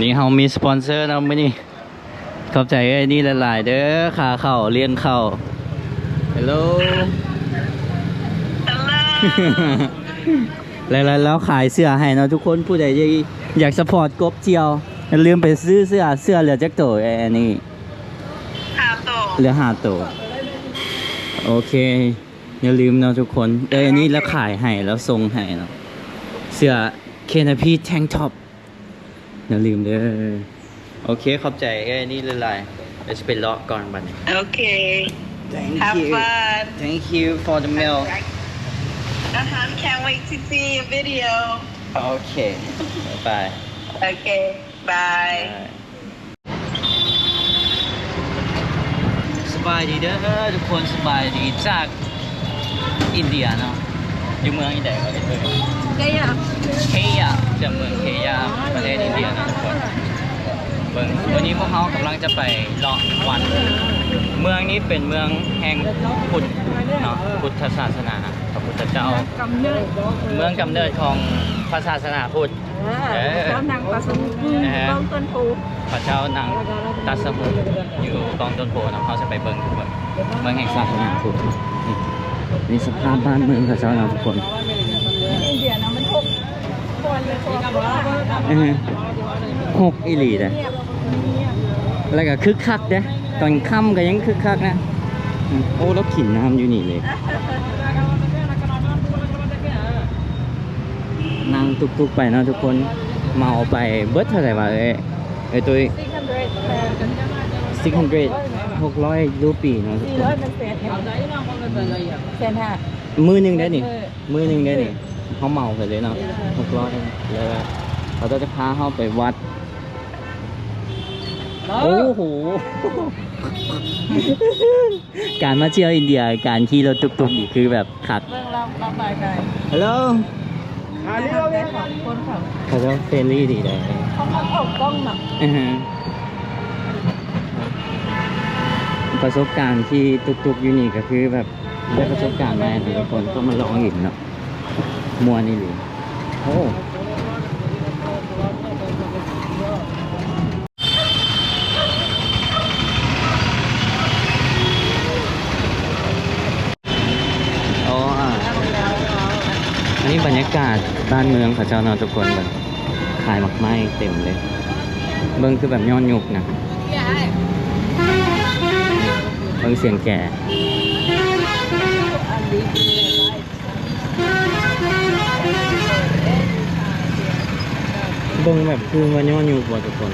ນີ້ເຮົາມີສະປອນເຊີເນາະມື້ນີ້. ຂອບໃຈເອື້ອຍນີ້ຫຼາຍໆເດີ ຄ່າເຂົ້າ ລ້ຽງເຂົ້າ. Hello. Hello. ແລ້ວ ແລ້ວ ແລ້ວຂາຍເສື້ອໃຫ້ເນາະທຸກຄົນ. ຜູ້ໃດຢາກ ຢາກສະພອດກົບທ່ຽວ ຢ່າລືມໄປຊື້ເສື້ອ. ເສື້ອເຫຼືອຈັກໂຕເອື້ອຍນີ້? ຫ້າໂຕ. ເຫຼືອຫ້າໂຕ. ໂອເຄ. ຢ່າລືມເນາະທຸກຄົນ ເອື້ອຍອັນນີ້ລາວຂາຍໃຫ້ ລາວສົ່ງໃຫ້ເນາະ ເສື້ອ Canopy Tank Top. ຢ່າລືມເດີ. ໂອເຄ ຂອບໃຈເອື້ອຍອັນນີ້ຫຼາຍໆ. ດຽວຊິໄປເລາະກ່ອນບັດນີ້. ໂອເຄ. Thank you. Have fun. Thank you for the meal. Uh-huh. Can't wait to see your video. ໂອເຄ ບາຍບາຍ. ໂອເຄ ບາຍ. ບາຍ. ສະບາຍດີເດີທຸກຄົນ ສະບາຍດີຈາກອິນເດຍເນາະ. ຢູ່ເມືອງອີ່ໃດວະ? ເຄຍາ ເຄຍາ ຈາກເມືອງເຄຍາ ປະເທດອິນເດຍເນາະທຸກຄົນ. ເບິ່ງ ມື້ນີ້ພວກເຮົາກຳລັງຈະໄປເລາະວັດ. ເມືອງນີ້ເປັນເມືອງແຫ່ງພຸດເນາະ ພຸດທະສາສະໜາ ພະພຸດທະເຈົ້າ ເມືອງກຳເນີດຂອງພະສາສະໜາພຸດ. ເອີ ເອີ ເຈົ້ານັ່ງຕັດສະຫຸຢູ່ ເອີ ກ້ອງຕົ້ນໂພ ພະເຈົ້ານັ່ງຕັດສະຫຸຢູ່ກ້ອງຕົ້ນໂພເນາະ. ເຮົາຈະໄປເບິ່ງທຸກຄົນ ເມືອງແຫ່ງສາສະໜາພຸດ. ນີ້ ນີ້ສະພາບບ້ານເມືອງເຂົາເຈົ້າເນາະທຸກຄົນ. ອິນເດຍເນາະ ມັນຫົກ ເອີ ຫົກອີ່ຫຼີເດ້ ແລ້ວກໍຄຶກຄັກເດ້ ຕອນຄ່ຳກໍຍັງຄຶກຄັກນະ. ໂອ້ ລາວກິນນ້ຳຢູ່ນີ້ເລີຍ. ນັ່ງຕຸກໆໄປເນາະທຸກຄົນ. ເໝົາໄປເບິດເທົ່າໃດວະເອີຍ? ເອີຍ ຕຸ້ຍ six hundred ຫົກຮ້ອຍຣູປີເນາະທຸກຄົນ. ສີ່ຮ້ອຍ ມັນແສນ ແສນຫ້າ ມື້ໜຶ່ງໄດ້ນີ້ ມື້ໜຶ່ງໄດ້ນີ້. ເຮົາເໝົາໄປເລີຍເນາະ ຫົກຮ້ອຍ ແລ້ວເຂົາເຈົ້າຈະພາເຮົາໄປວັດ. ໂອ້ໂຫ ການມາທ່ຽວອິນເດຍ ການຂີ່ລົດຕຸກໆນີ້ຄືແບບຄັກ. ເບິ່ງລຳ ລຳໄປໄກ. Hello. ເຂົາເຈົ້າເຟຣນລີດີເດ້ ເຂົາມັກອອກກ້ອງເນາະ. ປະສົບການຂີ່ຕຸກໆຢູ່ນີ້ກໍຄືແບບ ໄດ້ປະສົບການໃໝ່ທຸກຄົນ ຕ້ອງມາລອງອີກເນາະ. ມ່ວນອີ່ຫຼີ. ໂອ້ ໂອ້ ອາ ອັນນີ້ບັນຍາກາດບ້ານເມືອງເຂົາເຈົ້າເນາະທຸກຄົນ. ເບິ່ງ ຂາຍໝາກໄມ້ເຕັມເລີຍ. ເບິ່ງຄືແບບຍ້ອນຍຸກນະ. ເບິ່ງສຽງແກ. ເບິ່ງແບບຄືວ່າຍ້ອນຍຸກບໍ່ທຸກຄົນ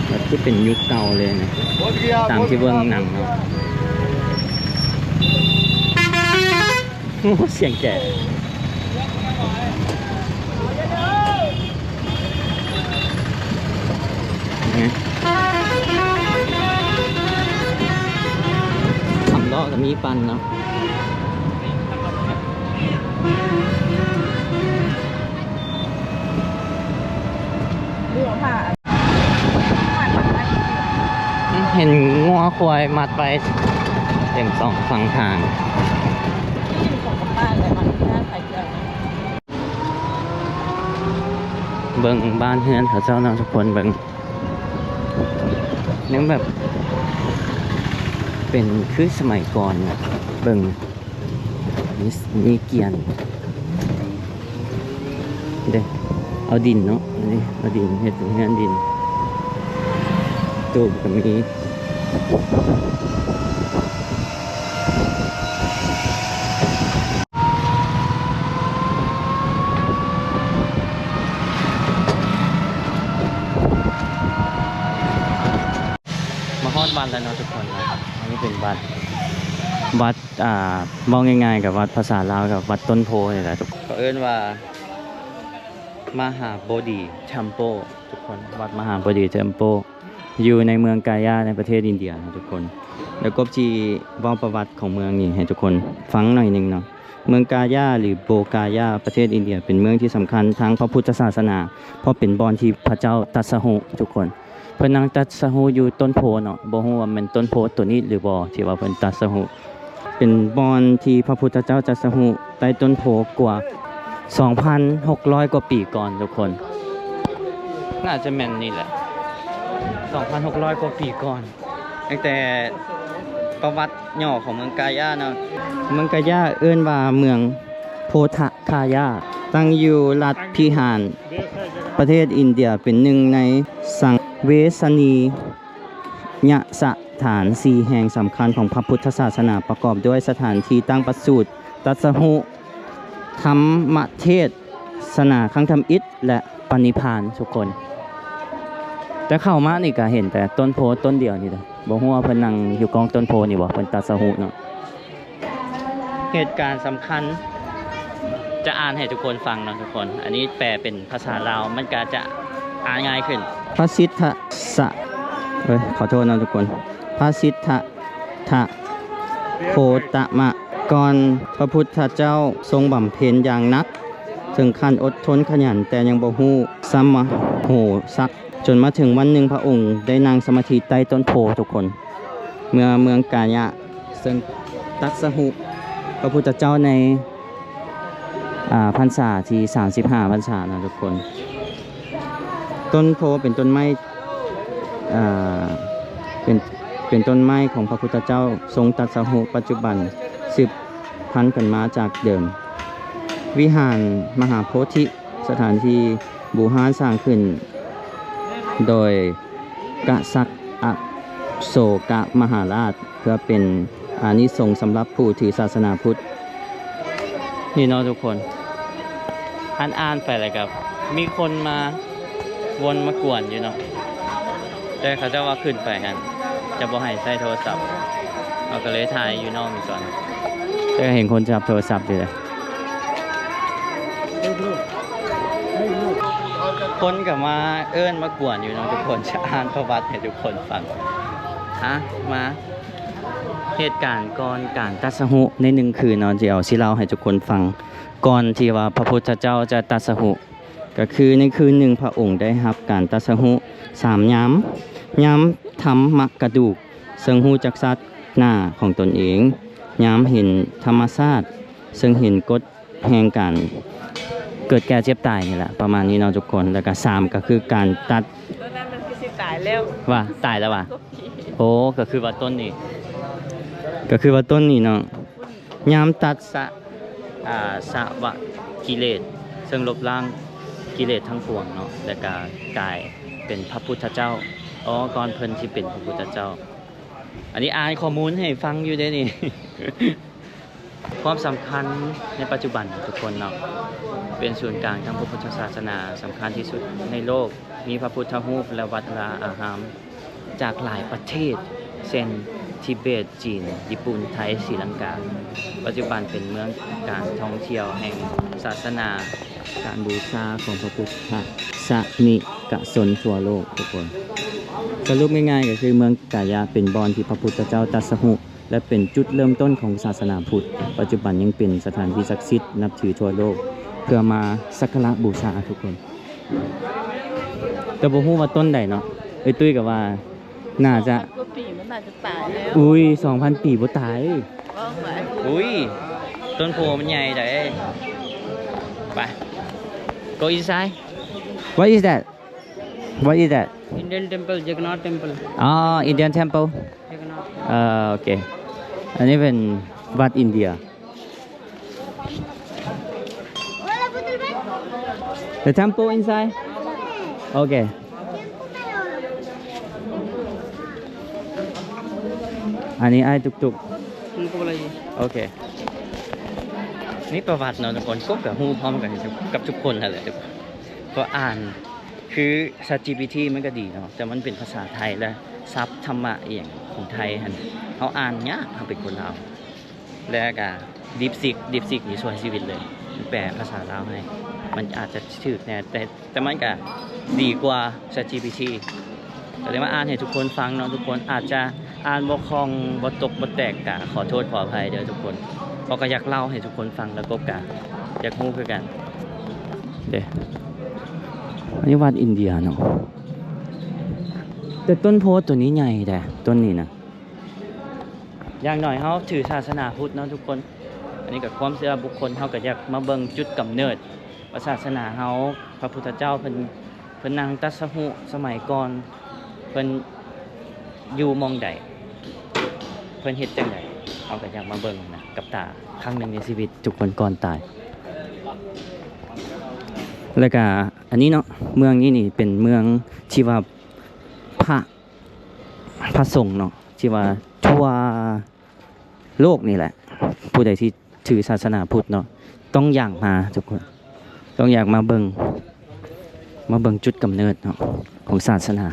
ແບບຄືເປັນຍຸກເກົ່າເລີຍນະ ຕາມທີ່ເບິ່ງໜັງເນາະ. ໂອ້ ສຽງແກ. ສາມລໍ້ກໍມີປັ່ນເນາະ. ເຫັນງົວຄວາຍມັດໄວ້ເຕັມສອງຝັ່ງທາງ. ເບິ່ງບ້ານເຮືອນເຂົາເຈົ້າເນາະທຸກຄົນ. ເບິ່ງ ຍັງແບບເປັນຄືສະໄໝກ່ອນນະ. ເບິ່ງ ມີ ມີກຽນເດ້ ເອົາດິນເນາະ ນີ້ເອົາດິນເຮັດເປັນເຮືອນດິນ ຕູບກໍມີ. ມາຮອດວັດແລ້ວເນາະທຸກຄົນເນາະ. ອັນນີ້ເປັນວັດ ວັດ ອ່າ ເວົ້າງ່າຍໆ ກັບວັດພາສາລາວ ກັບວັດຕົ້ນໂພນີ້ແຫຼະທຸກຄົນ. ເຂົາເອີ້ນວ່າ ມະຫາໂບດີ Temple ທຸກຄົນ. ວັດມະຫາໂບດີ Temple ຢູ່ໃນເມືອງກາຍາ ໃນປະເທດອິນເດຍເນາະທຸກຄົນ. ແລ້ວກໍຊິເວົ້າປະຫວັດຂອງເມືອງນີ້ໃຫ້ທຸກຄົນຟັງໜ້ອຍໜຶ່ງເນາະ. ເມືອງກາຍາ ຫຼື ໂບກາຍາ ປະເທດອິນເດຍ ເປັນເມືອງທີ່ສຳຄັນທາງພະພຸດທະສາສະໜາ ເພາະເປັນບ່ອນທີ່ພະເຈົ້າຕັດສະຮູ້ທຸກຄົນ. ເພິ່ນນັ່ງຕັດສະຮູ້ຢູ່ຕົ້ນໂພເນາະ, ບໍ່ຮູ້ວ່າແມ່ນຕົ້ນໂພໂຕນີ້ຫຼືບໍ່ ທີ່ວ່າເພິ່ນຕັດສະຮູ້. ເປັນບ່ອນທີ່ພະພຸດທະເຈົ້າຕັດສະຮູ້ໃຕ້ຕົ້ນໂພກວ່າສອງພັນຫົກຮ້ອຍກວ່າປີກ່ອນທຸກຄົນ. ໜ້າຈະແມ່ນນີ້ແຫຼະ. ສອງພັນຫົກຮ້ອຍກວ່າປີກ່ອນ ຕັ້ງແຕ່ປະຫວັດຫຍໍ້ຂອງເມືອງກາຍາເນາະ. ເມືອງກາຍາເອີ້ນວ່າເມືອງໂພທະຄາຍາ ຕັ້ງຢູ່ລັດພິຫານ ປະເທດອິນເດຍ ເປັນໜຶ່ງໃນສັງເວຊນີ ຍະສະຖານສີ່ແຫ່ງສຳຄັນຂອງພະພຸດທະສາສະໜາ ປະກອບດ້ວຍສະຖານທີ່ຕັ້ງປະສູດ, ຕັດສະຮູ້, ທຳມະເທດສະໜາຄັ້ງທຳອິດ ແລະ ປະນິບພານທຸກຄົນ. ແຕ່ເຂົ້າມານີ້ກະເຫັນແຕ່ຕົ້ນໂພຕົ້ນດຽວນີ້ແຫຼະ. ບໍ່ຮູ້ວ່າເພິ່ນນັ່ງຢູ່ກ້ອງຕົ້ນໂພນີ້ບໍ່, ເພິ່ນຕັດສະຮູ້ເນາະ. ເຫດການສຳຄັນ ຈະອ່ານໃຫ້ທຸກຄົນຟັງເນາະທຸກຄົນ. ອັນນີ້ແປເປັນພາສາລາວ ມັນກະຈະອ່ານງ່າຍຂຶ້ນ. ພະສິດທະສະ ເອີຍ ຂໍໂທດເນາະທຸກຄົນ. ພະສິດທະທະໂຄຕະມະ ກ່ອນພະພຸດທະເຈົ້າຊົງບຳເພັນຢ່າງໜັກ ເຖິງຂັ້ນອົດທົນຂະຫຍັນ ແຕ່ຍັງບໍ່ຮູ້ສະມະໂຫສັກ ຈົນມາເຖິງວັນໜຶ່ງພະອົງໄດ້ນັ່ງສະມາທິໃຕ້ຕົ້ນໂພທຸກຄົນ ເມື່ອເມືອງກາຍະ ເຊິ່ງຕັດສະຫຸພະພຸດທະເຈົ້າໃນ ອາ ພັນສາທີສາມສິບຫ້າພັນສາເນາະທຸກຄົນ. ຕົ້ນໂພເປັນຕົ້ນໄມ້ ອາ ເປັນ ເປັນຕົ້ນໄມ້ຂອງພະພຸດທະເຈົ້າຊົງຕັດສະຫຸ ປັດຈຸບັນສືບພັນກັນມາຈາກເດີມ. ວິຫານມະຫາໂພທິ ສະຖານທີ່ບູຮານສ້າງຂຶ້ນໂດຍກະສັດອະໂສກະມະຫາລາດ ເພື່ອເປັນອານິສົງສຳລັບຜູ້ຖືສາສະໜາພຸດ. ນີ້ເນາະທຸກຄົນ ອ່ານໆໄປແລ້ວກໍມີຄົນມາວົນມາກວນຢູ່ເນາະ. ແຕ່ເຂົາເຈົ້າວ່າຂຶ້ນໄປຫັ້ນຈະບໍ່ໃຫ້ໃຊ້ໂທລະສັບ ເຮົາກໍເລີຍຖ່າຍຢູ່ນອກນີ້ກ່ອນ. ແຕ່ກໍເຫັນຄົນຈັບໂທລະສັບຢູ່ເດ້. ຄົນກໍມາເອີ້ນມາກວນຢູ່ເນາະທຸກຄົນ ຈະອ່ານປະຫວັດໃຫ້ທຸກຄົນຟັງ. ອາ ມາ ເຫດການກ່ອນການຕັດສະຫຸໃນໜຶ່ງຄືນເນາະ ທີ່ເອົາຊິເລົ່າໃຫ້ທຸກຄົນຟັງ ກ່ອນທີ່ວ່າພະພຸດທະເຈົ້າຈະຕັດສະຫຸ ກໍຄືໃນຄືນໜຶ່ງພະອົງໄດ້ຮັບການຕັດສະຫຸສາມຍາມ. ຍາມທຳມະກະດູກ ເຊິ່ງຮູ້ຈັກຊາດໜ້າຂອງຕົນເອງ, ຍາມເຫັນທຳມະຊາດ ເຊິ່ງເຫັນກົດແຫ່ງການເກີດແກ່ເຈັບຕາຍນີ້ແຫຼະ ປະມານນີ້ເນາະທຸກຄົນ. ແລ້ວກະສາມກໍຄືການຕັດ ຕົວນັ້ນມັນຄືຊິຕາຍແລ້ວ ວ່າຕາຍແລ້ວວ່າ ໂອ້ ກໍຄືວ່າຕົ້ນນີ້ ກໍຄືວ່າຕົ້ນນີ້ເນາະ ຍາມຕັດສະ ອາ ສະວະກິເລດ ເຊິ່ງລົບລ້າງກິເລດທັງປວງເນາະ ແລ້ວກະກາຍເປັນພະພຸດທະເຈົ້າ. ອໍ ກ່ອນເພິ່ນຊິເປັນພະພຸດທະເຈົ້າ. ອັນນີ້ອ່ານຂໍ້ມູນໃຫ້ຟັງຢູ່ເດ້ນີ້. ຄວາມສຳຄັນໃນປັດຈຸບັນທຸກຄົນເນາະ ເປັນສູນກາງທາງພະພຸດທະສາສະໜາສຳຄັນທີ່ສຸດໃນໂລກ ມີພະພຸດທະຮູບ ແລະ ວັດວາອາຮາມ ຈາກຫຼາຍປະເທດ ເຊັ່ນ ທິເບດ, ຈີນ, ຍີ່ປຸ່ນ, ໄທ, ສີລັງກາ. ປັດຈຸບັນເປັນເມືອງການທ່ອງທ່ຽວແຫ່ງສາສະໜາ ການບູຊາຂອງພະພຸດທະສາສະນິກະຊົນທົ່ວໂລກທຸກຄົນ. ສະຫຼຸບງ່າຍໆກໍຄືເມືອງກາຍະເປັນບ່ອນທີ່ພະພຸດທະເຈົ້າຕັດສະຫຸ ແລະ ເປັນຈຸດເລີ່ມຕົ້ນຂອງສາສະໜາພຸດ. ປັດຈຸບັນຍັງເປັນສະຖານທີ່ສັກສິດນັບຖືທົ່ວໂລກ ເພື່ອມາສັກກາລະບູຊາທຸກຄົນ. ແຕ່ບໍ່ຮູ້ວ່າຕົ້ນໃດເນາະ ເອີຍ ຕຸ້ຍກໍວ່າໜ້າຈະ ສອງພັນກວ່າປີ ມັນໜ້າຈະຕາຍແລ້ວ. ອຸ້ຍ ສອງພັນປີບໍ່ຕາຍ. ເວົ້າໄປ ອຸ້ຍ ຕົ້ນໂພມັນໃຫຍ່ໃດ໋. ໄປ go inside. What is that? What is that? Indian temple, Jagannath temple. ອໍ Indian temple. Jagannath. ເອີ ໂອເຄ ອັນນີ້ເປັນວັດອິນເດຍ. The temple inside? Okay. ອັນນີ້ອ້າຍຕຸກໆ. ໂອເຄ ນີ້ປະຫວັດເນາະທຸກຄົນ ກົບກໍຮູ້ພ້ອມກັນກັບທຸກຄົນຫັ້ນແຫຼະທຸກຄົນ ກໍອ່ານ ຄື ChatGPT ມັນກໍດີເນາະ ແຕ່ມັນເປັນພາສາໄທ ແລະ ສັບທຳມະອີ່ຫຍັງຂອງໄທຫັ້ນ ເຮົາອ່ານຍາກ ເຮົາເປັນຄົນລາວ. ແລ້ວກະ DeepSeek DeepSeek ນີ້ຊ່ວຍຊີວິດເລີຍ ມັນແປພາສາລາວໃຫ້ ມັນອາດຈະຖືກແດ່ ແຕ່ ແຕ່ມັນກະດີກວ່າ ChatGPT ກໍເລີຍມາອ່ານໃຫ້ທຸກຄົນຟັງເນາະ. ທຸກຄົນອາດຈະອ່ານບໍ່ຄ່ອງ ບໍ່ຕົກບໍ່ແຕກ ກະຂໍໂທດຂໍອະໄພເດີທຸກຄົນ ເພາະກໍຢາກເລົ່າໃຫ້ທຸກຄົນຟັງ ແລ້ວກໍກະຢາກຮູ້ຄືກັນເດ້. ອັນນີ້ວັດອິນເດຍເນາະ ແຕ່ຕົ້ນໂພຕົ້ນນີ້ໃຫຍ່ແດ່ ຕົ້ນນີ້ນະ. ຢ່າງໜ້ອຍເຮົາຖືສາສະໜາພຸດເນາະທຸກຄົນ ອັນນີ້ກໍຄວາມເຊື່ອບຸກຄົນ ເຮົາກໍຢາກມາເບິ່ງຈຸດກຳເນີດວ່າສາສະໜາເຮົາ ພະພຸດທະເຈົ້າເພິ່ນ ເພິ່ນນັ່ງຕັດສະຫຸສະໄໝກ່ອນ ເພິ່ນຢູ່ໝ່ອງໃດ ເພິ່ນເຮັດຈັ່ງໃດ ເຮົາກໍຢາກມາເບິ່ງນະ ກັບຕາຄັ້ງໜຶ່ງໃນຊີວິດທຸກຄົນກ່ອນຕາຍ. ແລ້ວກະອັນນີ້ເນາະ ເມືອງນີ້ນີ້ເປັນເມືອງທີ່ວ່າພະ ພະສົງເນາະ ທີ່ວ່າທົ່ວໂລກນີ້ແຫຼະ ຜູ້ໃດທີ່ຖືສາສະໜາພຸດເນາະ ຕ້ອງຢາກມາທຸກຄົນ ຕ້ອງຢາກມາເບິ່ງ ມາເບິ່ງຈຸດກຳເນີດເນາະ ຂອງສາສະໜາ.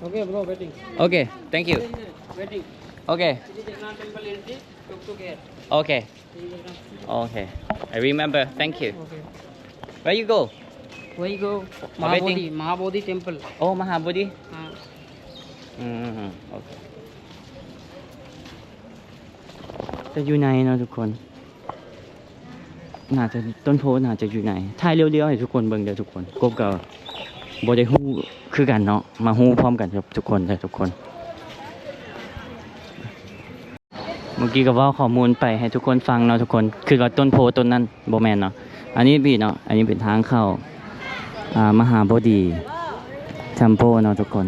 Okay, bro, waiting. Okay, thank you. Waiting. Okay. This is Jagannath temple entry. Tuk tuk here. Okay. Okay, I remember. Thank you. Okay. Where you go? Where you go? Mahabodhi, Mahabodhi temple. Oh, Mahabodhi. ອືມ ໂອເຄ ຈະຢູ່ໃນເນາະທຸກຄົນ ໜ້າຈະ ຕົ້ນໂພໜ້າຈະຢູ່ໃນ. ຖ່າຍລຽວໆໃຫ້ທຸກຄົນເບິ່ງເດີທຸກຄົນ. ກົບກໍບໍ່ໄດ້ຮູ້ຄືກັນເນາະ ມາຮູ້ພ້ອມກັນກັບທຸກຄົນເດີທຸກຄົນ. ເມື່ອກີ້ກໍເວົ້າຂໍ້ມູນໄປໃຫ້ທຸກຄົນຟັງເນາະທຸກຄົນ ຄິດວ່າຕົ້ນໂພຕົ້ນນັ້ນ ບໍ່ແມ່ນເນາະ. ອັນນີ້ບີເນາະ ອັນນີ້ເປັນທາງເຂົ້າ ອ່າ ມະຫາໂບດີ Temple ເນາະທຸກຄົນ.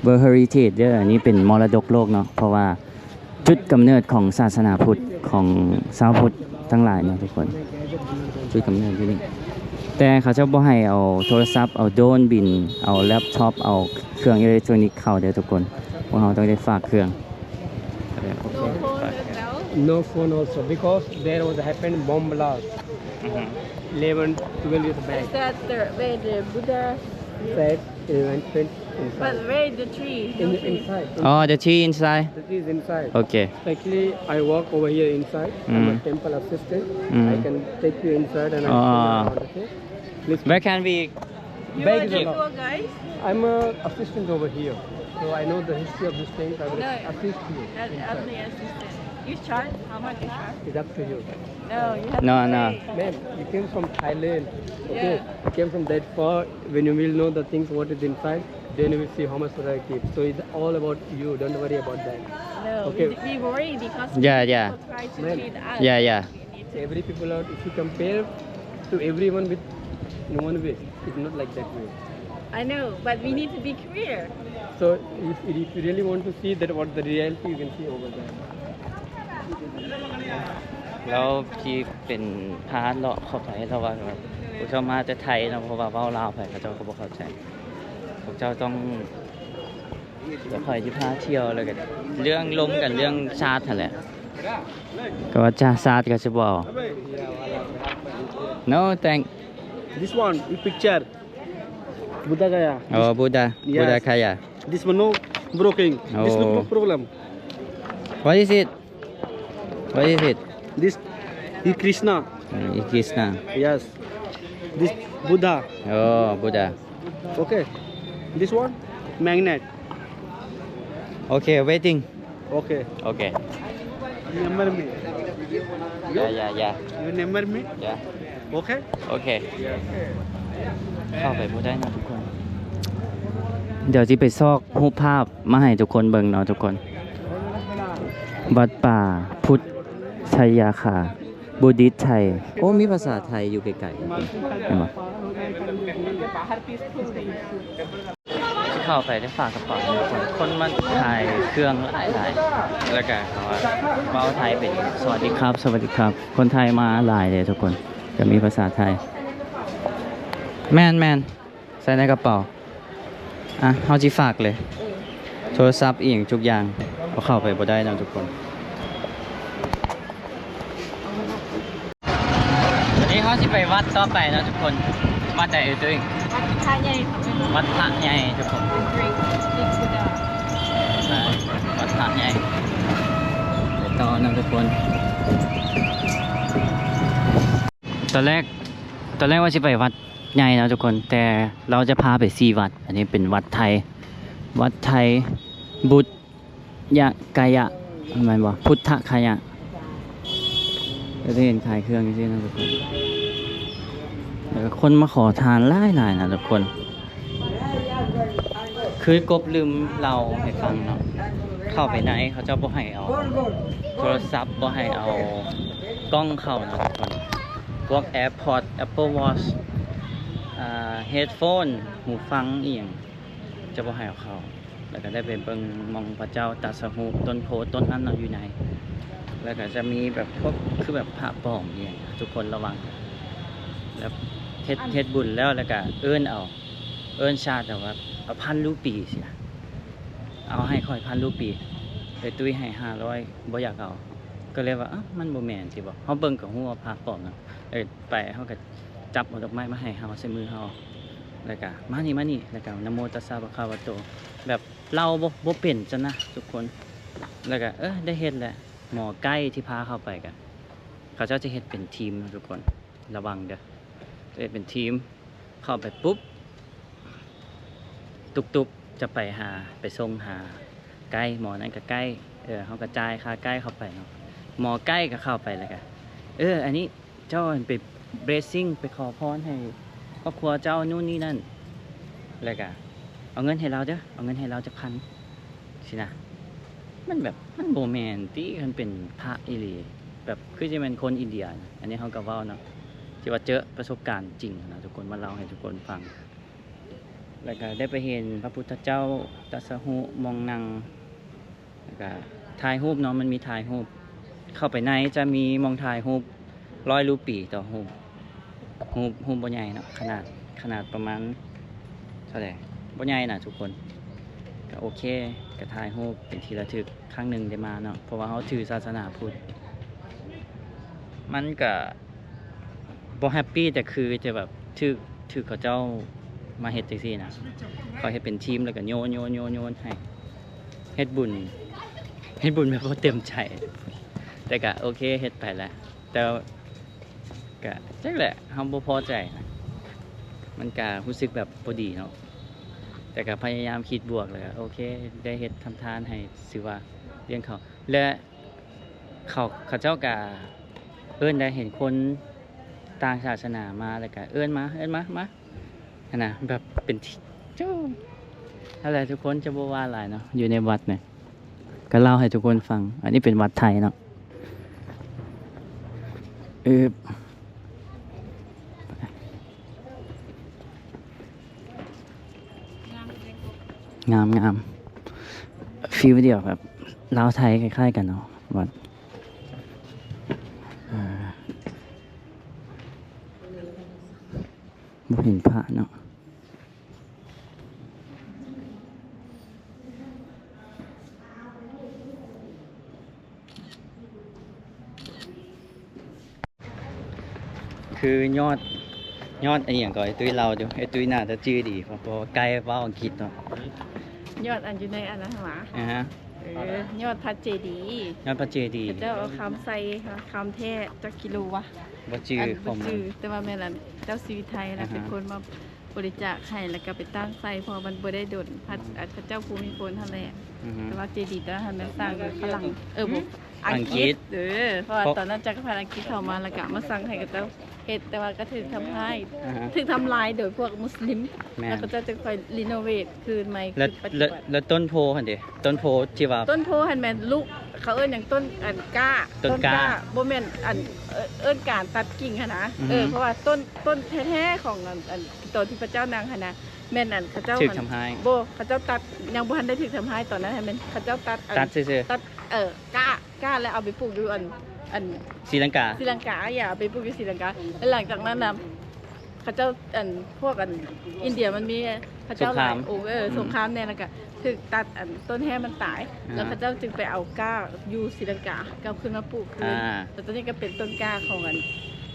World Heritage ເດີ ອັນນີ້ເປັນມໍລະດົກໂລກເນາະ ເພາະວ່າຈຸດກຳເນີດຂອງສາສະໜາພຸດ ຂອງຊາວພຸດທັງຫຼາຍເນາະທຸກຄົນ ຈຸດກຳເນີດຢູ່ນີ້. ແຕ່ເຂົາເຈົ້າບໍ່ໃຫ້ເອົາໂທລະສັບ ເອົາໂດຣນບິນ ເອົາແລັບທັອບ ເອົາເຄື່ອງອີເລັກໂທຣນິກເຂົ້າເດີທຸກຄົນ. ພວກເຮົາຕ້ອງໄດ້ຝາກເຄື່ອງ. No phone also, because there was happened bomb blast eleven, twelve years back. Is that the, where the Buddha said he went inside? But where is the tree? In the inside. Oh, the tree inside? The tree is inside. Okay. Actually, I work over here inside. I'm a temple assistant. I can take you inside and I can show you around, okay? Please. Where can we Where is the tour guide? I'm a assistant over here, so I know the history of these things. I will assist you. No, I'm the assistant. You charge? How much you charge? It's up to you. No, you have to pay. No, no. Ma'am, you came from Thailand. Okay? Yeah. You came from that far. When you will know the things, what is inside, then you will see how much should I keep. So it's all about you. Don't worry about that. No, okay. We, we worry because people try to cheat us. Yeah, yeah. Every people out, if you compare to everyone with one way, it's not like that way. I know, but we need to be clear. So if, if you really want to see that what the reality, you can see over there. ແລ້ວທີ່ເປັນພາເລາະເຂົ້າໄປ ແລ້ວວ່າແບບ ພວກເຈົ້າມາແຕ່ໄທເນາະ ເພາະວ່າເວົ້າລາວໄປ ເຂົາເຈົ້າກໍບໍ່ເຂົ້າໃຈ. ພວກເຈົ້າຕ້ອງ ດຽວຂ້ອຍຊິພາທ່ຽວ ແລ້ວກໍເລື່ອງລົມກັນເລື່ອງຊາດຫັ້ນແຫຼະ ກໍວ່າຈາຊາດກໍຊິບໍ່ເອົາ. No thank. This one, you picture. Buddha Gaya. Oh, Buddha. Yes. Buddha Gaya. This one no broken. This look no problem. What is it? What is it? This is Krishna. Mm, is Krishna. Yes. This Buddha. Oh, Buddha. Okay. This one, magnet. Okay, waiting. Okay. Okay. Remember me. Yeah, yeah, yeah. You remember me? Yeah. Okay. Okay. ເຂົ້າໄປບໍ່ໄດ້ເນາະທຸກຄົນ. ດຽວຊິໄປຊອກຮູບພາບມາໃຫ້ທຸກຄົນເບິ່ງເນາະທຸກຄົນ. ວັດປ່າພຸດທະຍາຄາ ບູດິດໄທ. ໂອ້ ມີພາສາໄທຢູ່ໃກ້ໆ ເຫັນບໍ່? ເຂົ້າໄປໄດ້ຝາກກະເປົາ ຄົນມາຂາຍເຄື່ອງຫຼາຍໆ ແລ້ວກະເຂົາວ່າເວົ້າໄທເປັນ ສະຫວັດດີຄັບ ສະຫວັດດີຄັບ. ຄົນໄທມາຫຼາຍເດ້ທຸກຄົນ ກະມີພາສາໄທ. ແມ່ນໆ ໃສ່ໃນກະເປົາ. ອ່ະ ເຮົາຊິຝາກເລີຍ ໂທລະສັບອີ່ຫຍັງທຸກຢ່າງ ເອົາເຂົ້າໄປບໍ່ໄດ້ເນາະທຸກຄົນ. ວັນນີ້ເຮົາຊິໄປວັດຕໍ່ໄປເນາະທຸກຄົນ. ວັດໃດເອີຍ? ວັດພະໃຫຍ່ ວັດພະໃຫຍ່ທຸກຄົນ. ໄປ ວັດພະໃຫຍ່ ໄປຕໍ່ເນາະທຸກຄົນ. ຕອນແລກ ຕອນແລກວ່າຊິໄປວັດໃຫຍ່ເນາະທຸກຄົນ ແຕ່ລາວຈະພາໄປສີ່ວັດ. ອັນນີ້ເປັນວັດໄທ ວັດໄທ ບຸດ ຍະກາຍະ ແມ່ນບໍ່? ພຸດທະຄາຍະ ກໍຈະເຫັນຂາຍເຄື່ອງຈັ່ງຊີ້ນະທຸກຄົນ. ແລ້ວກໍຄົນມາຂໍທານຫຼາຍໆນະທຸກຄົນ. ຄືກົບລືມເລົ່າໃຫ້ຟັງເນາະ ເຂົ້າໄປໃນເຂົາເຈົ້າບໍ່ໃຫ້ເອົາໂທລະສັບ ບໍ່ໃຫ້ເອົາກ້ອງເຂົ້າເນາະທຸກຄົນ. ພວກ AirPods, Apple Watch, ອ່າ ເຮດໂຟນ ຫູຟັງອີ່ຫຍັງ ຈະບໍ່ໃຫ້ເອົາເຂົ້າ. ແລ້ວກໍໄດ້ໄປເບິ່ງໝ່ອງພະເຈົ້າຕັດສະຫູ ຕົ້ນໂພຕົ້ນນັ້ນເນາະ ຢູ່ໃນ ແລ້ວກໍຈະມີແບບພວກ ຄືແບບພະປອມອີ່ຫຍັງ ທຸກຄົນລະວັງ. ແລ້ວເຮັດ ເຮັດບຸນແລ້ວ ແລ້ວກໍເອີ້ນເອົາ ເອີ້ນຊາດເອົາວ່າ ເອົາພັນຣູປີຊີ້ນະ ເອົາໃຫ້ຂ້ອຍພັນຣູປີ. ເອີ ຕຸ້ຍໃຫ້ຫ້າຮ້ອຍ ບໍ່ຢາກເອົາ ກໍເລີຍວ່າ ເອົ້າ ມັນບໍ່ແມ່ນຕິບໍ ເຮົາເບິ່ງກໍຮູ້ວ່າພະປອມນະ. ເອີ ໄປ ເຮົາກໍຈັບເອົາດອກໄມ້ມາໃຫ້ເຮົາ ໃສ່ມືເຮົາ ແລ້ວກະ ມານີ້ ມານີ້ ແລ້ວກະ ນະໂມຕັດສະ ພະຄະວະໂຕ ແບບເລົ່າບໍ່ ບໍ່ເປັນຊັ້ນນະທຸກຄົນ. ແລ້ວກະ ເອີ ໄດ້ເຮັດແຫຼະ. ໝໍໄກ້ທີ່ພາເຂົ້າໄປກະ ເຂົາເຈົ້າຈະເຮັດເປັນທີມນະທຸກຄົນ ລະວັງເດີ້ ຈະເຮັດເປັນທີມ. ເຂົ້າໄປປຸບ ຕຸກໆ ຈະໄປຫາ ໄປສົ່ງຫາໄກ້ ໝໍນັ້ນກໍໄກ້ ເອີ ເຮົາກໍຈ່າຍຄ່າໄກ້ເຂົ້າໄປເນາະ. ໝໍໄກ່ກໍເຂົ້າໄປ ແລ້ວກໍ ເອີ ອັນນີ້ເຈົ້າໄປ blessing ໄປຂໍພອນໃຫ້ຄອບຄົວເຈົ້າ ນູ້ນນີ້ນັ້ນ ແລ້ວກໍເອົາເງິນໃຫ້ລາວເດີ້ ເອົາເງິນໃຫ້ລາວຈັກພັນ ຊີ້ນະ. ມັນແບບ ມັນບໍ່ແມ່ນຕິ ຄັນເປັນພະອີ່ຫຼີ ແບບຄືຈະແມ່ນຄົນອິນເດຍນະ. ອັນນີ້ເຮົາກໍເວົ້າເນາະ ທີ່ວ່າເຈີປະສົບການຈິງນະທຸກຄົນ ມາເລົ່າໃຫ້ທຸກຄົນຟັງ. ແລ້ວກໍໄດ້ໄປເຫັນພະພຸດທະເຈົ້າຕັດສະຫູໝ່ອງນັ່ງ ແລ້ວກໍຖ່າຍຮູບເນາະ ມັນມີຖ່າຍຮູບ. ເຂົ້າໄປໃນຈະມີໝ່ອງຖ່າຍຮູບ ຮ້ອຍຣູປີຕໍ່ຮູບ. ຮູບ ຮູບບໍ່ໃຫຍ່ເນາະ ຂະໜາດ ຂະໜາດປະມານເທົ່າໃດ ບໍ່ໃຫຍ່ນະທຸກຄົນ. ກໍໂອເຄ ກໍຖ່າຍຮູບເປັນທີ່ລະທຶກ ຄັ້ງໜຶ່ງໄດ້ມາເນາະ ເພາະວ່າເຮົາຖືສາສະໜາພຸດ. ມັນກະບໍ່ແຮັບປີ ແຕ່ຄືຈະແບບຖືກ ຖືກເຂົາເຈົ້າມາເຮັດຈັ່ງຊີ້ນະ. ເຂົາເຮັດເປັນທີມ ແລ້ວກະໂຍນ ໂຍນ ໂຍນ ໂຍນໃຫ້ ເຮັດບຸນ ເຮັດບຸນແບບບໍ່ເຕັມໃຈ ແຕ່ກະໂອເຄ ເຮັດໄປແຫຼະ. ແຕ່ກະຈັກແຫຼະ ເຮົາບໍ່ພໍໃຈນະ ມັນກະຮູ້ສຶກແບບບໍ່ດີເນາະ. ແຕ່ກະພະຍາຍາມຄິດບວກ ແລ້ວກະໂອເຄ ໄດ້ເຮັດທຳທານໃຫ້ ຊື່ວ່າລ້ຽງເຂົາ ແລະ ເຂົາ ເຂົາເຈົ້າກະເອີ້ນໄດ້ ເຫັນຄົນຕ່າງສາສະໜາມາ ແລ້ວກະເອີ້ນມາ ເອີ້ນມາ ມາ ຫັ້ນນະ ແບບເປັນທີ່ ເຈົ້າ ນັ້ນແຫຼະ ທຸກຄົນຈະບໍ່ວ່າຫຼາຍເນາະ ຢູ່ໃນວັດນີ້ ກໍເລົ່າໃຫ້ທຸກຄົນຟັງ. ອັນນີ້ເປັນວັດໄທເນາະ ອືບ ງາມ ງາມ ຟີລດຽວກັບລາວໄທ ຄ້າຍໆກັນເນາະ ວັດ ເອີ ບໍ່ເຫັນພະເນາະ. ຄືຍອດ ຍອດອີ່ຫຍັງກໍ ໄອ້ຕຸ້ຍເລົ່າຢູ່ ໄອ້ຕຸ້ຍໜ້າຈະຈື່ດີ ເພາະ ເພາະວ່າໄກເວົ້າອັງກິດເນາະ. ຍອດອັນຢູ່ໃນອັນນັ້ນຫວາ? ອາຮະ ເອີ ຍອດພະເຈດີ ຍອດພະເຈດີ ເຂົາເຈົ້າເອົາຄຳໃສ່ ຄຳແທ້ຈັກກິໂລວະ ບໍ່ຈື່ ອັນ ບໍ່ຈື່ ແຕ່ວ່າແມ່ນອັນເຈົ້າຊີວິດໄທນະ ອ່າຮະ ເປັນຄົນມາບໍລິຈາກໃຫ້ ແລ້ວກໍໄປຕັ້ງໃສ່ ເພາະວ່າມັນບໍ່ໄດ້ດົນ ພະ ອືມ ອາ ພະເຈົ້າພູມິພົນຫັ້ນແຫຼະ ອືຮຶ ແຕ່ວ່າເຈດີຕົວນັ້ນຫັ້ນແມ່ນສ້າງໂດຍຝຣັ່ງ ເອີ ບໍ່ ອັງກິດ ອັງກິດ ເອີ ເພາະວ່າ ເພາະ ຕອນນັ້ນຈັກກະພັດອັງກິດເຂົ້າມາ ແລ້ວກໍມາສັ່ງໃຫ້ເຂົາເຈົ້າເຮັດ ແຕ່ວ່າກໍຖືກທຳຮ້າຍ ອ່າຮະ ຖືກທຳລາຍໂດຍພວກມຸສລິມ ແມ່ນ ແລ້ວເຂົາເຈົ້າຈຶ່ງຄ່ອຍຣີໂນເວດຄືນໃໝ່ ແລ້ວ ຄືປັດຈຸບັນ ແລ້ວ ແລ້ວຕົ້ນໂພຫັ້ນເດ ຕົ້ນໂພທີ່ວ່າ ຕົ້ນໂພຫັ້ນແມ່ນລູກ ເຂົາເອີ້ນຫຍັງ ຕົ້ນອັນກ້າ ຕົ້ນກ້າ ຕົ້ນກ້າ ບໍ່ແມ່ນອັນ ເອີ້ນ ເອີ້ນການຕັດກິ່ງຫັ້ນນະ ອືຮຶ ເອີ ເພາະວ່າຕົ້ນ ຕົ້ນແທ້ໆຂອງອັນ ອັນ ຕອນທີ່ພະເຈົ້ານັ່ງຫັ້ນນະ ແມ່ນອັນເຂົາເຈົ້າ ຖືກທຳຮ້າຍ ບໍ່ ເຂົາເຈົ້າຕັດ ຍັງບໍ່ທັນໄດ້ຖືກທຳຮ້າຍຕອນນັ້ນ ແມ່ນເຂົາເຈົ້າຕັດອັນ ຕັດຊື່ໆ ຕັດ ເອີ ກ້າ ກ້າ ແລ້ວເອົາໄປປູກຢູ່ອັນ ອັນ ສີລັງກາ ສີລັງກາ ຢ່າ ເອົາໄປປູກຢູ່ສີລັງກາ ແລ້ວຫຼັງຈາກນັ້ນນະ ເຂົາເຈົ້າ ອັນ ພວກ ອັນ ອິນເດຍມັນມີ ເຂົາເຈົ້າຫຼາຍອົງ ເອີ ອືມ ສົງຄາມແນ່ ແລ້ວກະຖືກຕັດ ອັນ ຕົ້ນແຮມັນຕາຍ ອ່າ ແລ້ວເຂົາເຈົ້າຈຶ່ງໄປເອົາກ້າຢູ່ສີລັງກາກັບຄືນມາປູກຄືນ ອ່າ ແລ້ວຕອນນີ້ກໍເປັນຕົ້ນກ້າຂອງ ອັນ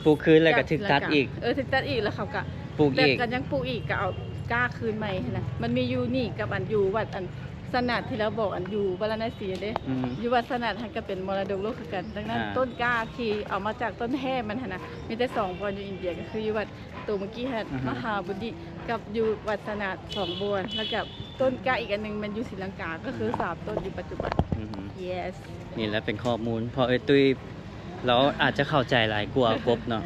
ປູກຄືນ ແລ້ວກໍຖືກຕັດອີກ ເອີ ຖືກຕັດອີກ ແລ້ວເຂົາກໍປູກອີກ ແບບກໍຍັງປູກອີກ ກໍເອົາກ້າຄືນໃໝ່ຫັ້ນນະ. ມັນມີຢູ່ນີ້ກັບ ອັນ ຢູ່ວັດ ອັນ ສະໜາດທີ່ລາວບອກ ອັນ ຢູ່ວາລານະສີເດ້ ອືມ ຢູ່ວັດສະໜາດຫັ້ນກໍເປັນມໍລະດົກໂລກຄືກັນ. ດັ່ງນັ້ນ ອ່າ ຕົ້ນກ້າທີ່ເອົາມາຈາກຕົ້ນແຮມັນຫັ້ນນະ ມີແຕ່ສອງບ່ອນຢູ່ອິນເດຍ ກໍຄືຢູ່ວັດໂຕເມື່ອກີ້ຫັ້ນ ອ່າຮະ ມະຫາໂບດີ ກັບຢູ່ວັດສະໜາດ ສອງບ່ອນ ແລ້ວກໍຕົ້ນກ້າອີກອັນໜຶ່ງແມ່ນຢູ່ສີລັງກາ ກໍຄື ອືມ ສາມຕົ້ນຢູ່ປັດຈຸບັນ. ອືຮຶ ເຢສ ນີ້ແຫຼະເປັນຂໍ້ມູນ ເພາະເອື້ອຍຕຸ້ຍລາວອາດຈະເຂົ້າໃຈຫຼາຍກວ່າກົບເນາະ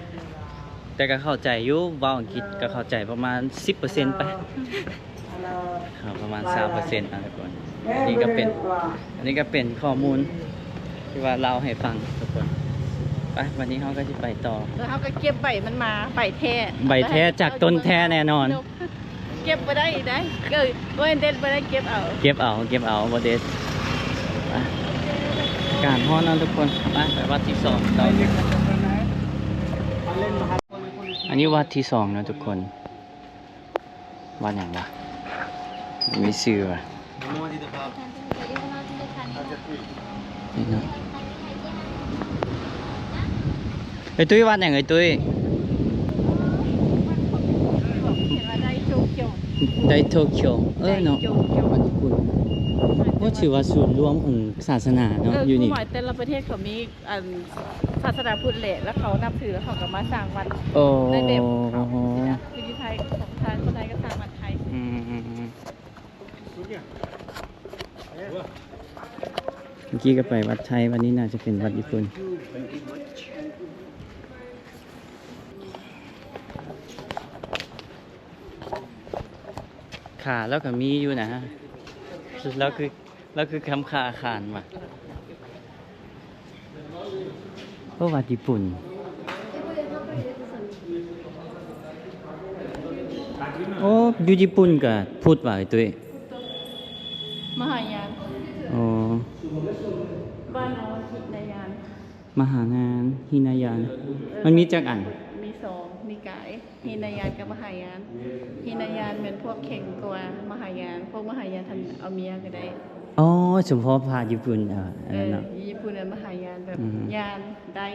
ແຕ່ກໍເຂົ້າໃຈຢູ່ ເວົ້າອັງກິດກໍເຂົ້າໃຈປະມານສິບເປີເຊັນໄປ ເຂົ້າປະມານຊາວເປີເຊັນນະທຸກຄົນ. ອັນນີ້ກໍເປັນ ອັນນີ້ກໍເປັນຂໍ້ມູນທີ່ວ່າເລົ່າໃຫ້ຟັງທຸກຄົນ. ໄປ ໄປ ວັນນີ້ເຮົາກໍຊິໄປຕໍ່ ແລ້ວເຮົາກໍເກັບໃບມັນມາ ໃບແທ້ ໃບແທ້ຈາກຕົ້ນແທ້ແນ່ນອນ. ເກັບບໍ່ໄດ້ອີກໄດ໋ ເອີ ບໍ່ແມ່ນເດັດບໍ່ໄດ້ ເກັບເອົາ ເກັບເອົາ ເກັບເອົາ ບໍ່ເດັດ. ໄປ ອາກາດຮ້ອນເນາະທຸກຄົນ. ໄປ ໄປວັດທີສອງຕໍ່. ອັນນີ້ວັດທີສອງເນາະທຸກຄົນ. ວັດຫຍັງວະ? ມີຊື່ວະ? ນີ້ເນາະ. ເອີຍຕຸ້ຍ ວັດຫຍັງເອີຍຕຸ້ຍ? ໄດໂຕຄຽວ ເອີເນາະ ວັດຍີ່ປຸ່ນ. ໂອ້ ຖືວ່າສູນລວມຂອງສາສະໜາເນາະ ເອີ ຢູ່ນີ້. ແຕ່ລະປະເທດເຂົາມີ ອັນ ສາສະໜາພຸດແຫຼະ ແລ້ວເຂົານັບຖື ແລ້ວເຂົາກໍມາສ້າງວັດ ໂອ້ ໃນແບບຂອງເຂົາຊີ້ນະ. ຄືຢູ່ໄທ ຂອງໄທ ຄົນໄທກໍສ້າງວັດໄທ. ອືມ ເມື່ອກີ້ກໍໄປວັດໄທ ວັດນີ້ໜ້າຈະເປັນວັດຍີ່ປຸ່ນ. ຂາລາວກໍມີຢູ່ນະ ລາວຄື ລາວຄືຄຳຂາຄານວ່າ. ໂອ້ ວັດຍີ່ປຸ່ນ. ໂອ້ ຢູ່ຍີ່ປຸ່ນກໍພຸດວ່າ ໄອ້ຕຸ້ຍ? ມະຫາຍານ. ອໍ ບ້ານເຮົາວ່າຫິນະຍານ. ມະຫາຍານ ຫິນະຍານ. ເອີ ມັນມີຈັກອັນ? ມີສອງນິກາຍ. ຫິນະຍານກັບມະຫາຍານ. ຫິນະຍານແມ່ນພວກແຂງກວ່າມະຫາຍານ. ພວກມະຫາຍານຫັ້ນເອົາເມຍກໍໄດ້. ອໍ ສະເພາະພະຍີ່ປຸ່ນ ເອີ ອັນນັ້ນເນາະ. ເອີ ຍີ່ປຸ່ນນັ້ນມະຫາຍານ ແບບ ອືມ ຍານໄດ້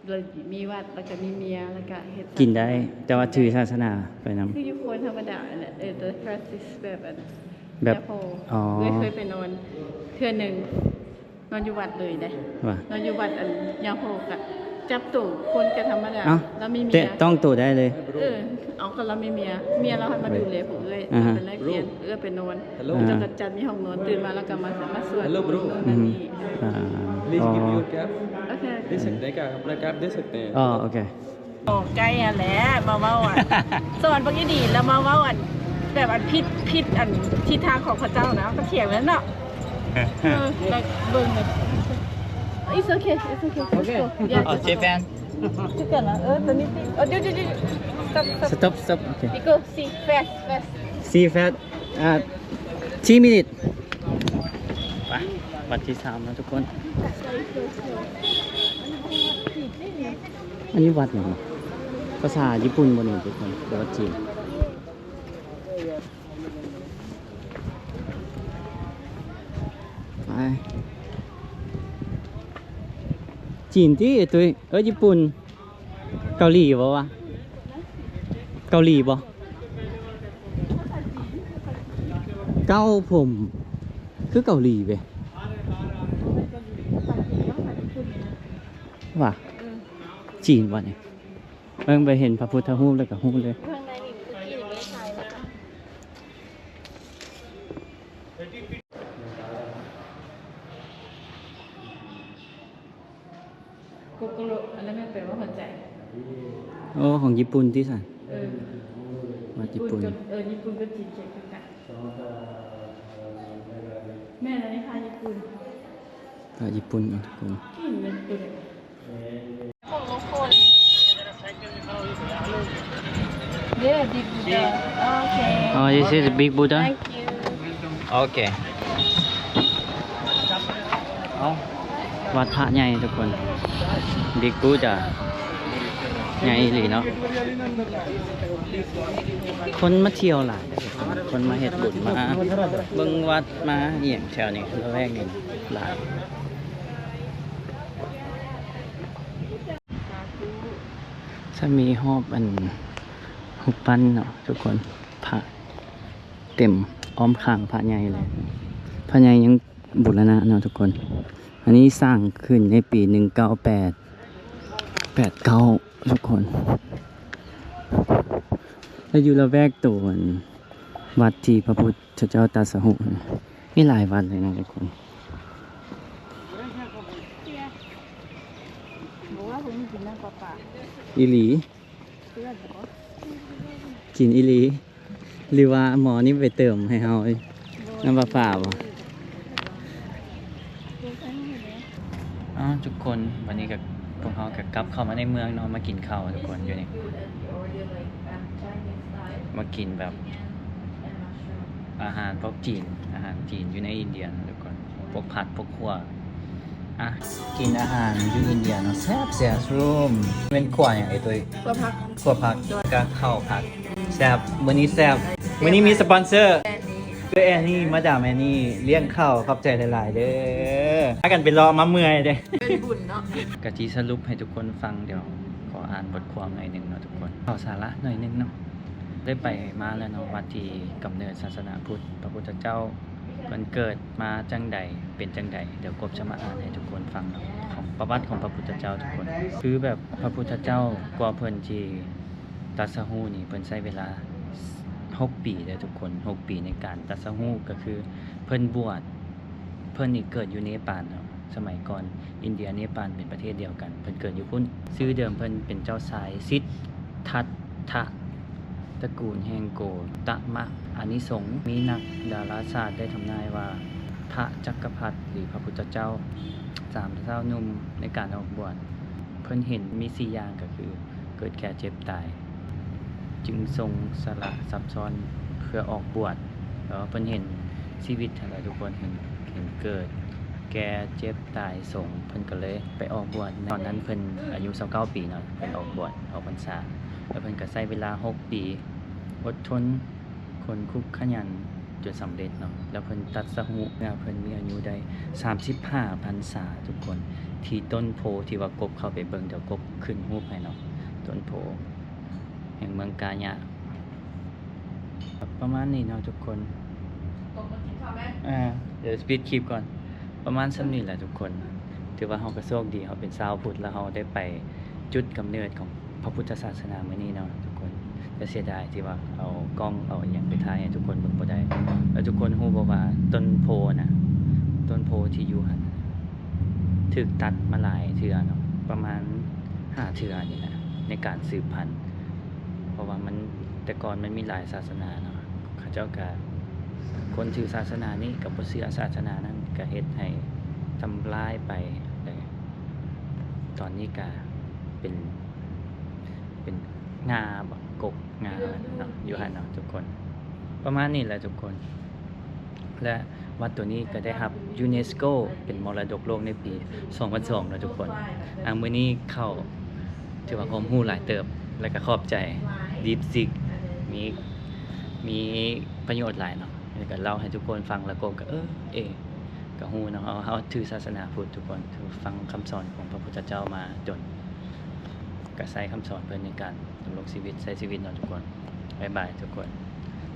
ແລ້ວມີວັດ ແລ້ວກໍມີເມຍ ແລ້ວກໍເຮັດ ກິນໄດ້ ສາສະໜາ ແຕ່ວ່າຖືສາສະໜາໄປນຳ. ຄືຢູ່ຄົນທຳມະດານັ້ນແຫຼະ. ເອີ ແຕ່ practice ແບບອັນ ແບບ ຍາໂພ. ອໍ ເອີຍ ເຄີຍໄປນອນເທື່ອໜຶ່ງ. ນອນຢູ່ວັດເລີຍເດ້. ວ່າ ນອນຢູ່ວັດອັນຍາໂພກະ ຈັບໂຕຄົນກໍທຳມະດາ. ເອົ້າ ລາວມີເມຍ ແຕະຕ້ອງໂຕໄດ້ເລີຍ. ເອີ ເອົາ ກໍລາວມີເມຍ ເມຍລາວໃຫ້ມາດູແລພວກເອື້ອຍ. ອ່າຮະ ເປັນແລກປ່ຽນ ເອື້ອຍໄປນອນ. ອ່າ ເຈົ້າກໍຈັດມີຫ້ອງນອນ ຕື່ນມາແລ້ວກໍມາ ມາສວດມົນໂນ່ນນັ້ນນີ້. ອ່າ Please give your cap. ໂອເຄ दे सकते हैं क्या? अपना cap दे सकते हैं. ອໍ ໂອເຄ. ໂອ້ ໃກ້ຫັ້ນແຫຼະ ມາເວົ້າອັນ ສອນບັກອີ່ດີ ແລ້ວມາເວົ້າອັນ ແບບອັນຜິດ ຜິດອັນທິດທາງຂອງເຂົາເຈົ້ານະ ກໍຖຽງແລ້ວເນາະ. ເອີ ແລ້ວເບິ່ງແບບ It's okay, it's okay. Let's go. Yeah. ອໍ ເຈແປນ ຄືກັນນະ. ເອີ ຕົວນີ້ຕິ ເອີ ດຽວ ດຽວ ດຽວ stop, stop. Stop, stop. ໂອເຄ We go see fast, fast. See fast. ອ່າ three minute. ໄປ ວັດທີສາມແລ້ວທຸກຄົນ. ອັນນີ້ວັດຫຍັງ? ພາສາຍີ່ປຸ່ນບໍ່ນີ້ທຸກຄົນ ຫຼືວ່າຈີນ? ໄປ ຈີນຕິ ຕຸ້ຍ ເອີ ຍີ່ປຸ່ນ. ເກົາຫຼີບໍ່ວະ? ເກົາຫຼີບໍ່? ເກົ້າຜົມ ຄືເກົາຫຼີເວີຍ ວ່າ ເອີ ຈີນບໍ່ນີ້? ເບິ່ງໄປເຫັນພະພຸດທະຮູບແລ້ວກໍຮູ້ເລີຍ. ໂກໂກໂຣ ອັນນັ້ນແມ່ນແປວ່າຫົວໃຈ. ໂອ້ ຂອງຍີ່ປຸ່ນຕິຊັ້ນ? ເອີ ວັດຍີ່ປຸ່ນ ເອີ ຍີ່ປຸ່ນກັບຈີນຂຽນຄືກັນ. ແມ່ນ ອັນນີ້ພະຍີ່ປຸ່ນ ພະຍີ່ປຸ່ນເນາະທຸກຄົນ. ຈີນແມ່ນຕົວໃດ? Yeah, Big Buddha. Okay. Oh, this is Big Buddha. Thank you. ໂອເຄ ເອົ້າ ວັດພະໃຫຍ່ທຸກຄົນ ບິກບູດາ ໃຫຍ່ອີ່ຫຼີເນາະ. ຄົນມາທ່ຽວຫຼາຍ ຄົນມາເຮັດບຸນ ມາເບິ່ງວັດ ມາອີ່ຫຍັງແຖວນີ້ ລະແວກນີ້ຫຼາຍ. ຈະມີຮອບອັນຮູບປັ້ນເນາະທຸກຄົນ ພະເຕັມອ້ອມຂ້າງພະໃຫຍ່ເລີຍ. ພະໃຫຍ່ຍັງບູລະນະເນາະທຸກຄົນ. ອັນນີ້ສ້າງຂຶ້ນໃນປີໜຶ່ງເກົ້າແປດແປດເກົ້າທຸກຄົນ. ແລະຢູ່ລະແວກໂຕອັນວັດທີ່ພະພຸດທະເຈົ້າຕັດສະຮູ້ ມີຫຼາຍວັດເລີຍເນາະທຸກຄົນ. ອີ່ຫຼີ ກິນອີ່ຫຼີ ຫຼືວ່າໝໍນີ້ໄປເຕີມໃຫ້ເຮົາ ນ້ຳປະປາບໍ່? ອ້າວ ທຸກຄົນ ບັດນີ້ກໍ ພວກເຮົາກໍກັບເຂົ້າມາໃນເມືອງເນາະ ມາກິນເຂົ້າທຸກຄົນ ຢູ່ນີ້ ມາກິນແບບອາຫານພວກຈີນ ອາຫານຈີນຢູ່ໃນອິນເດຍເນາະທຸກຄົນ ພວກຜັດ ພວກຂົ້ວ ອ່ະ ກິນອາຫານຢູ່ອິນເດຍເນາະ ແຊບໆ ແຊບ ແຊບ ແຊບ ແມ່ນຂົ້ວຫຍັງເອີຍຕຸ້ຍ? ຂົ້ວຜັກ ຂົ້ວຜັກ ໂດຍ ກັບເຂົ້າຜັກ ແຊບ ມື້ນີ້ແຊບ ມື້ນີ້ມີສະປອນເຊີ ແອນນີ ຄືແອນນີ ມາດາມແອນນີ ລ້ຽງເຂົ້າ ຂອບໃຈຫຼາຍໆເດີ ພາກັນໄປເລາະມາເມື່ອຍເດ້ ເປັນບຸນເນາະ ກະຊິສະຫຼຸບໃຫ້ທຸກຄົນຟັງ ດຽວຂໍອ່ານບົດຄວາມໜ້ອຍໜຶ່ງເນາະທຸກຄົນ ເອົາສາລະໜ້ອຍໜຶ່ງເນາະ ໄດ້ໄປມາແລ້ວເນາະ ວັດທີ່ກຳເນີດສາສະໜາພຸດ ພະພຸດທະເຈົ້າ ເພິ່ນເກີດມາຈັ່ງໃດ ເປັນຈັ່ງໃດ ດຽວກົບຈະມາອ່ານໃຫ້ທຸກຄົນຟັງເນາະ ຂອງປະຫວັດຂອງພະພຸດທະເຈົ້າທຸກຄົນ ຄືແບບພະພຸດທະເຈົ້າກວ່າເພິ່ນຊິຕັດສະຮູ້ນີ້ ເພິ່ນໃຊ້ເວລາຫົກປີເດີທຸກຄົນ ຫົກປີໃນການຕັດສະຮູ້ ກໍຄືເພິ່ນບວດ ເພິ່ນນີ້ເກີດຢູ່ເນປານເນາະ ສະໄໝກ່ອນອິນເດຍເນປານເປັນປະເທດດຽວກັນ ເພິ່ນເກີດຢູ່ພຸ້ນ ຊື່ເດີມເພິ່ນເປັນເຈົ້າຊາຍສິດທັດທະ ຕະກູນແຫ່ງໂກຕະມະ ອານິສົງ ມີນັກດາລາສາດໄດ້ທຳນາຍວ່າ ພະຈັກກະພັດ ຫຼື ພະພຸດທະເຈົ້າ ສາມຊາວໜຸ່ມໃນການອອກບວດ ເພິ່ນເຫັນມີສີ່ຢ່າງ ກໍຄື ເກີດແກ່ເຈັບຕາຍ ຈຶ່ງຊົງສະຫຼະຊັບຊ້ອນເພື່ອອອກບວດ ແປວ່າເພິ່ນເຫັນຊີວິດຫັ້ນແຫຼະທຸກຄົນ ເຫັນ ເຫັນເກີດ ແກ່ ເຈັບ ຕາຍ ສົງ ເພິ່ນກໍເລີຍໄປອອກບວດ ຕອນນັ້ນເພິ່ນອາຍຸຊາວເກົ້າປີເນາະ ເພິ່ນອອກບວດ ອອກພັນສາ ແລ້ວເພິ່ນກໍໃຊ້ເວລາຫົກປີ ອົດທົນ ຂົນຂຸກຂະຫຍັນ ຈົນສຳເລັດເນາະ ແລ້ວເພິ່ນຕັດສະຮູ້ເມື່ອເພິ່ນມີອາຍຸໄດ້ສາມສິບຫ້າພັນສາທຸກຄົນ ທີ່ຕົ້ນໂພທີ່ວ່າກົບເຂົ້າໄປເບິ່ງ ດຽວກົບຂຶ້ນຮູບໃຫ້ເນາະ ຕົ້ນໂພແຫ່ງເມືອງກາຍະ ປະມານນີ້ເນາະທຸກຄົນ ອ່າ ດຽວປິດຄລິບກ່ອນ ປະມານສ່ຳນີ້ແຫຼະທຸກຄົນ ຖືວ່າເຮົາກໍໂຊກດີ ເຮົາເປັນຊາວພຸດ ແລ້ວເຮົາໄດ້ໄປຈຸດກຳເນີດຂອງ ພະພຸດທະສາສະໜາມື້ນີ້ເນາະທຸກຄົນ ແຕ່ເສຍດາຍທີ່ວ່າເອົາກ້ອງເອົາອີ່ຫຍັງໄປຖ່າຍໃຫ້ທຸກຄົນເບິ່ງບໍ່ໄດ້ ແລ້ວທຸກຄົນຮູ້ບໍ່ວ່າຕົ້ນໂພນະ ຕົ້ນໂພທີ່ຢູ່ຫັ້ນນະ ຖືກຕັດມາຫຼາຍເທື່ອເນາະ ປະມານຫ້າເທື່ອນີ້ແຫຼະ ໃນການສືບພັນ ເພາະວ່າມັນ ແຕ່ກ່ອນມັນມີຫຼາຍສາສະໜາເນາະ ເຂົາເຈົ້າກະ ຄົນຖືສາສະໜານີ້ກະບໍ່ເຊື່ອສາສະໜານັ້ນ ກະເຮັດໃຫ້ທຳລາຍໄປ ແລະ ຕອນນີ້ກະເປັນ ເປັນງ່າບໍ ກົກງ່າເນາະ ຢູ່ຫັ້ນເນາະທຸກຄົນ ປະມານນີ້ແຫຼະທຸກຄົນ ແລະ ວັດໂຕນີ້ກະໄດ້ຮັບຢູເນສໂກເປັນມໍລະດົກໂລກໃນປີສອງພັນສອງເນາະທຸກຄົນ ອ່າ ມື້ນີ້ເຂົ້າ ຖືວ່າຄວາມຮູ້ຫຼາຍເຕີບ ແລະກະຂອບໃຈ DeepSeek ມີ ມີປະໂຫຍດຫຼາຍເນາະ ແລ້ວກະເລົ່າໃຫ້ທຸກຄົນຟັງ ແລ້ວກົບກະ ເອີ ເອ ກະຮູ້ເນາະ ເຮົາ ເຮົາຖືສາສະໜາພຸດທຸກຄົນ ຖືຟັງຄຳສອນຂອງພະພຸດທະເຈົ້າມາດົນ ກະໃຊ້ຄຳສອນເພິ່ນໃນການດຳລົງຊີວິດ ໃຊ້ຊີວິດເນາະທຸກຄົນ ບາຍບາຍທຸກຄົນ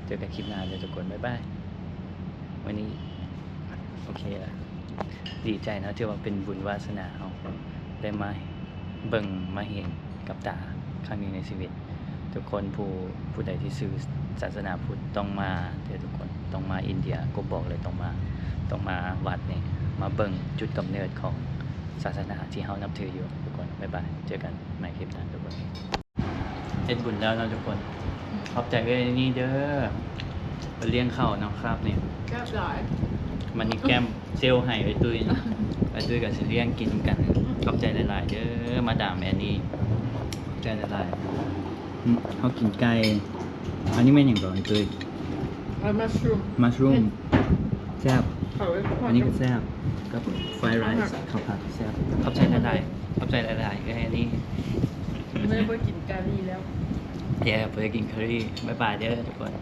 ເຈີກັນຄລິບໜ້າເດີທຸກຄົນ ບາຍບາຍ ມື້ນີ້ ໂອເຄລະ ດີໃຈເນາະ ຖືວ່າເປັນບຸນວາສະໜາເຮົາ ໄດ້ມາເບິ່ງມາເຫັນກັບຕາຄັ້ງໜຶ່ງໃນຊີວິດ ທຸກຄົນຜູ້ ຜູ້ໃດທີ່ຊື່ສາສະໜາພຸດຕ້ອງມາເດີທຸກຄົນ ຕ້ອງມາອິນເດຍ ກົບບອກເລີຍຕ້ອງມາ ຕ້ອງມາວັດນີ້ ມາເບິ່ງຈຸດກຳເນີດຂອງສາສະໜາທີ່ເຮົານັບຖືຢູ່ທຸກຄົນ ບາຍບາຍ ເຈີກັນໃໝ່ຄລິບໜ້າທຸກຄົນ. ເຮັດບຸນແລ້ວເນາະທຸກຄົນ ຂອບໃຈເອື້ອຍນີ້ເດີ ເພິ່ນລ້ຽງເຂົ້າເນາະ ຄາບນີ້ ແຊບຫຼາຍ ມັນນີ້ແກ້ມເຊວໃຫ້ເອື້ອຍຕຸ້ຍເນາະ ເອື້ອຍຕຸ້ຍກໍຊິລ້ຽງກິນນຳກັນ ຂອບໃຈຫຼາຍໆເດີ ມາດາມແອນນີ ຂອບໃຈຫຼາຍໆ ອືມ ເຮົາກິນໄກ່ ອັນນີ້ແມ່ນຫຍັງເກາະເອື້ອຍຕຸ້ຍ? ເອີ ມັດຊຣູມ ມັດຊຣູມ ແຊບ ເຂົ້າເລີຍ ອັນນີ້ກໍແຊບ ກັບຟຣາຍຣາຍ ເຂົ້າຜັດແຊບ ຂອບໃຈຫຼາຍໆ ຂອບໃຈຫຼາຍໆເອື້ອຍແອນນີ. ເມື່ອບໍ່ກິນກາລີແລ້ວ ເອີ ບໍ່ໄດ້ກິນກາລີ ບາຍບາຍເດີທຸກຄົນ.